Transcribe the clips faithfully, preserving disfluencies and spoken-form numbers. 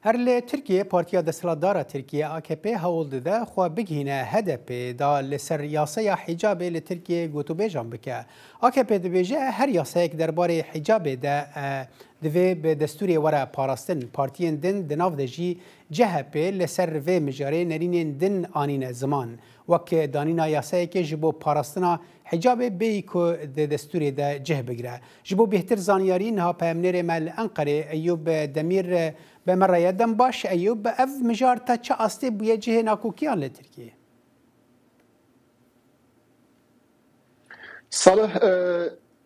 Her li Tirkiyê, Partiya Desthilatdar a Tirkiyê, A K P, hewl dide xwe bigihîne H D P da li ser yaseya hicabê li Tirkiyê gotûbêjan bike. A K P dibêje, her yasayek derbarê hicabê de, e, divê bi destûrê were parastin. Partiyên din di nav de jî C H P li ser vê mijarê nerînên din anîne ziman. Wek danîna yasayekê ji bo parastina hicabê bêyî ku di destûrê de cih bigire. Ji bo bêhtir zanyarî, niha peyamnêrê me li Enqerê Eyûb Demîr bi me re ye. Dem baş Eyûb, ev mijar ta çi astê bûye cihê nakokiyan li Tirkiyê? Salih, e,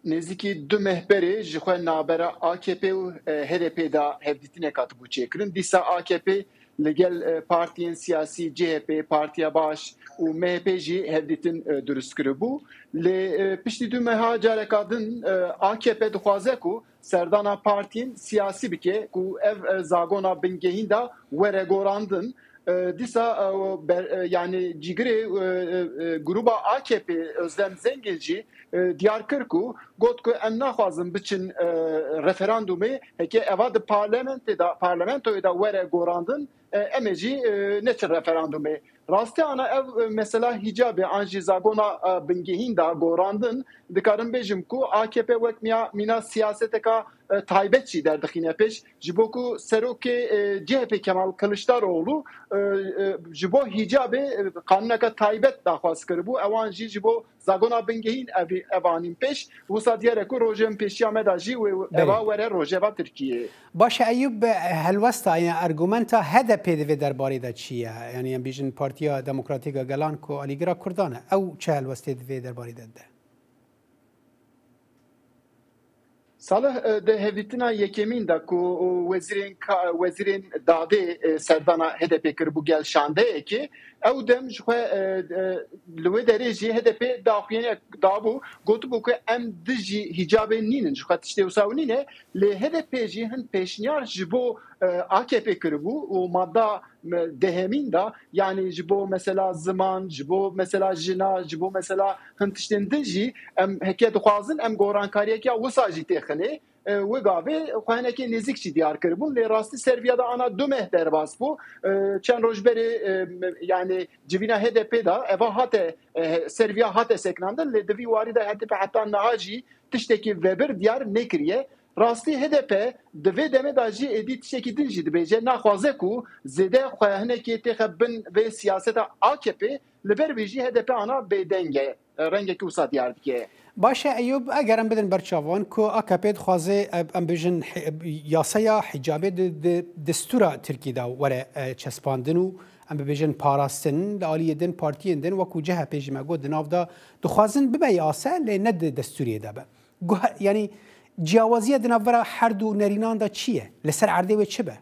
nêzîkî du meh berê ji xwe navbera A K P û, e, H D P de hevdîtinek hatibû çêkirin. Dîsa A K P li gel, e, partiyên siyasî C H P, Partiya Baş û M H P jî hevdîtin, e, durust kiribû. Lê, e, piştî du meha careka din, e, A K P dixwaze ku serdana partiyên siyasî bike ku ev, e, zagona bingehîn de were gorandin. E, dîsa, e, ber-, e, yani cîgirê, e, e, e, gruba A K P Özlem Zengin jî, e, diyar kir ku got ku em naxwazin biçin, e, referandumê, heke eva di parlamentê de, parlamentoyê de were gorandin, e, em ê jî, e, neçin referandumê. Rastî ana ev, e, mesela hicabê an jî zagona, e, bingehîn de gorandin, dikarim bêjim ku A K P wek miya-, mîna siyaseteka, e, taybet jî derdixîne pêş. Ji bo ku serokê, e, C H P Kemal Kılıçdaroğlu, e, e, ji bo hicabê, e, qanûneke taybet daxwaz kiribû. Ewan jî ji bo zagona bingehîn evî-, ev anîn pêş. Wisa diyar e ku rojên pêşiya me de jî wê Belê. eva were rojeva Tirkiyê. Baş e Eyûb, helwesta ya argumenta H D P di vê derbarê de çi ye? Yani em bêjin Partiya Demokratîk a Gelan ku alîgira Kurdan e. Ew çi helwestê di vê derbarê de dide? Salih, e, di hevdîtina yekemîn de ku wezîrên ka-, wezîrên dadê, e, serdana H D P kiribû gel şandeyekê, ew dem ji xwe, e, e, li wê derê jî H D P daxuyaniyek dabû, gotibû ku em dijî hicabê nînin, ji xwe tiştê wisa nîne, lê H D P jî hin pêşniyar ji bo, e, A K P kiribû û madda me-, dehemîn de, yanî ji bo mesela ziman, ji bo mesela jina, ji bo mesela hin tiştên din jî em heke dixwazin em gorankariyeke wisa jî têxinê. E, wê gavê xwe hinekê nêzîk jî diyar kiribûn, lê rastî ser viya de ana du meh derbas bû. E, çend roj berê, e, me-, yanî civîna H D P de eva hate, e, ser viya hate sekinandin, lê di vî warî de H D P heta niha jî tiştekî vebir diyar nekiriye. Rastî H D P di vê demê de jî êdî tiştekî din jî dibêje, naxwaze ku zêde xwe hinekê têxe bin vê siyaseta A K P, li ber vê jî H D P ana bêdeng e, rengekî wisa diyar dike. Baş e Eyûb, eger em bidin ber çavan ku A K P dixwaze, em, em bêjin, hi-, yasaya hicabê di, di destûra Tirkî de were, e, çespandin û em bibêjin parastin, li aliyê din partiyên din wekû C H P jî me got di nav de dixwazin bibe yase lê ne di destûriyê de be. Guhe-, yanî ciyawaziya di navbera her du nerînan de çi ye? Li ser erdê wê çi be?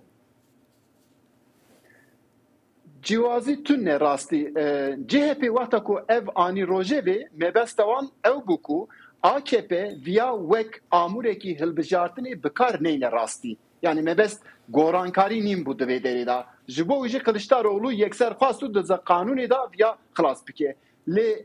Cîwazî tune rastî. E, C H P wexta ku ev anî rojevê, mebesta wan ew bû ku A K P viya wek amûrekî hilbijartinê bi kar neyne rastî. Yanî mebest gorankarî nîn bû di vê derê de. Ji bo wî jî Kiliçdaroglu yekser xwest û di ze-, qanûnê de viya xilas bike. Lê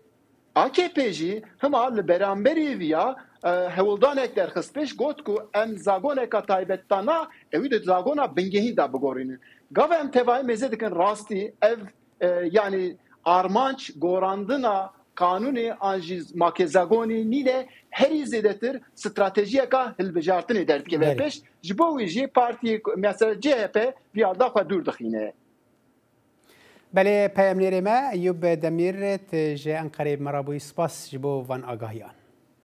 A K P jî hima li beramberî viya, e, hewldanek derxist pêş, got ku em zagoneka taybet tana, ewî di zagona bingehîn de bigorînin. Gava em tevayê mêze dikin rastî ev, e, yanî armanc gorandina qanûnê an jî makezagonê nîne, herî zêdetir stratejiyeka hilbijartinê derdikeve Belê. pêş. Ji bo wî jî partiyê, mesela C H P viya da xwe dûr dixîne. Belê, peyamnêrê me Eyûb Demîr, tu ji Enqereyê bi me re bûyî. Spas ji bo van agahiyan.